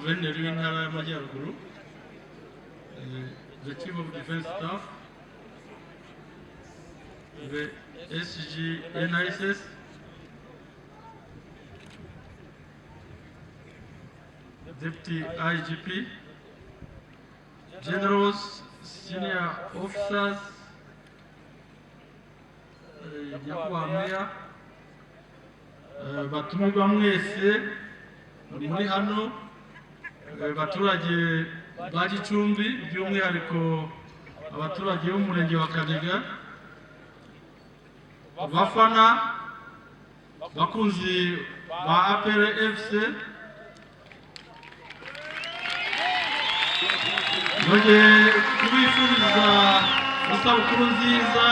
Guverineri w'Intara y'Amajyaruguru, the Chief of Defense Staff, the SG NISS, Deputy IGP, Generals, Senior Officers, Nyakubahwa Meya, batumirwa mwese muri hano, baturage ba Gicumbi, by'umwihariko abaturage b'umurenge wa Kanega, bafana, bakunzi ba APR FC, nongeye kubifuriza isabukuru nziza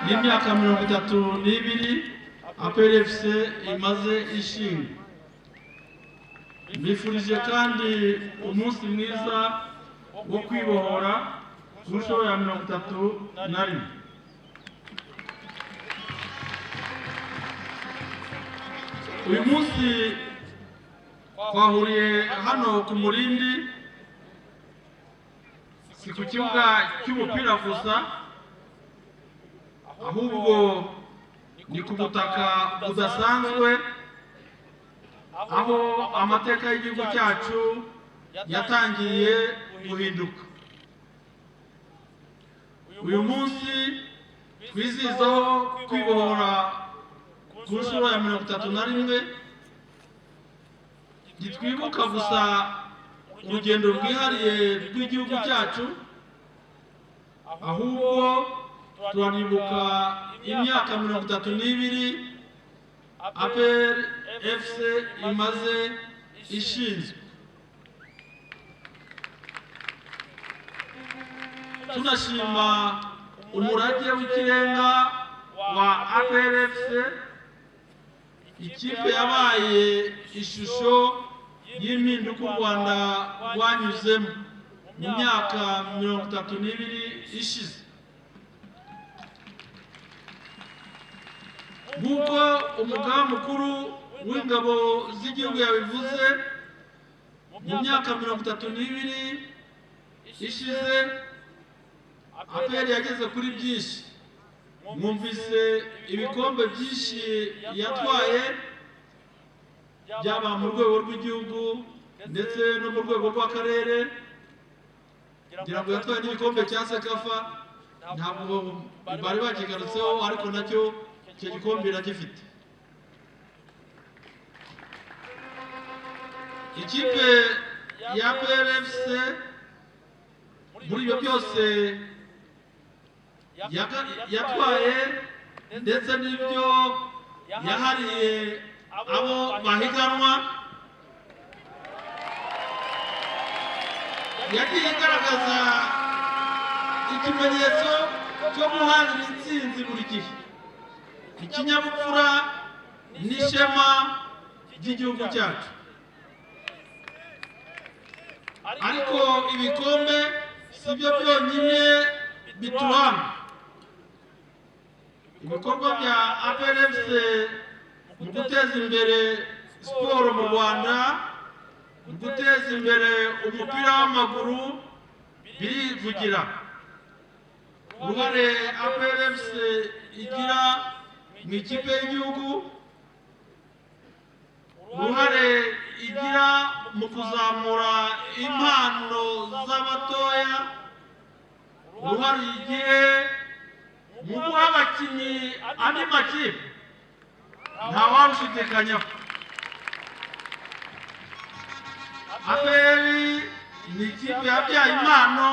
y'imyaka 32 APR FC imaze ishinga. Mbifurije kandi umunsi mwiza wo kwibohora ku nshuro ya 31. Uyu munsi twahuriye hano ku Murindi, si ku kibuga cy'umupira gusa, ahubwo ni ku butaka budasanzwe, aho amateka y'igihugu cyacu yatangiye guhinduka. Uyu munsi twizihizaho kwibohora ku nshuro ya 31, ntitwibuka gusa urugendo rwihariye rw'igihugu cyacu, ahubwo turanibuka imyaka 32 APR FC imaze ishinzwe. Tunashima umurage w'ikirenga wa APR FC, ikipe yabaye ishusho y'impinduka u Rwanda rwanyuzemo mu myaka 32 ishize. Nk'uko umugaba mukuru w'ingabo z'igihugu yabivuze, mu myaka 32 ishize APR yageze kuri byinshi. Mwumvise ibikombe byinshi yatwaye, byaba mu rwego rw'igihugu ndetse no mu rwego rw'akarere. Ngira ngo yatwaye n'igikombe cya CECAFA, ntabwo bari bakigarutseho, ariko nacyo icyo gikombe iragifite. Ikipe ya APR FC muri ibyo byose yatwaye ndetse n'ibyo yahariye abo bahiganwa, yagiye igaragaza ikimenyetso cyo guharanira intsinzi buri gihe, ikinyabupfura n'ishema ry'igihugu cyacu. Ariko ibikombe si byo byonyine bituranga. Ibikorwa bya APR FC mu guteza imbere siporo mu Rwanda, mu guteza imbere umupira w'amaguru birivugira. Uruhare APR FC igira mu ikipe y'igihugu, uruhare igira mu kuzamura impano z'abatoya, uruhare igiye mu guha abakinnyi andi makipe, ntawabishidikanyaho. APR ni ikipe yabyaye impano,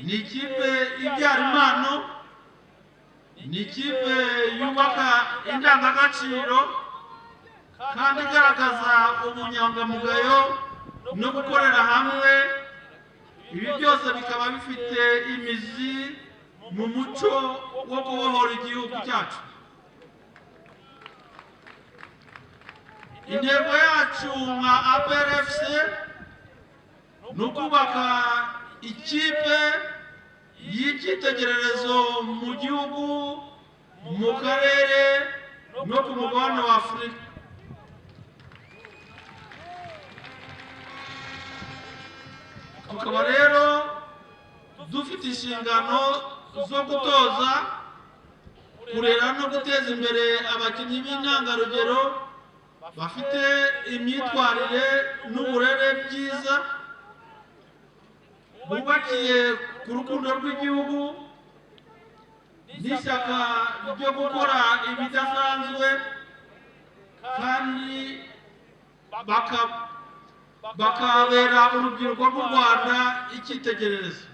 ni ikipe ibyara impano, ni ikipe yubaka indangagaciro kandi igaragaza ubunyangamugayo no gukorera hamwe. Ibi byose bikaba bifite imizi mu muco wo kubohora igihugu cyacu. Intego yacu nka APR FC ni ukubaka ikipe y'icyitegererezo mu gihugu, mu karere no ku mugabane wa Afurika. Tukaba rero dufite inshingano zo gutoza, kurera no guteza imbere abakinnyi b'intangarugero bafite imyitwarire n'uburere byiza, bubakiye ku rukundo rw'igihugu n'ishyaka ryo gukora ibidasanzwe, kandi bakabera urubyiruko rw'u Rwanda icyitegererezo.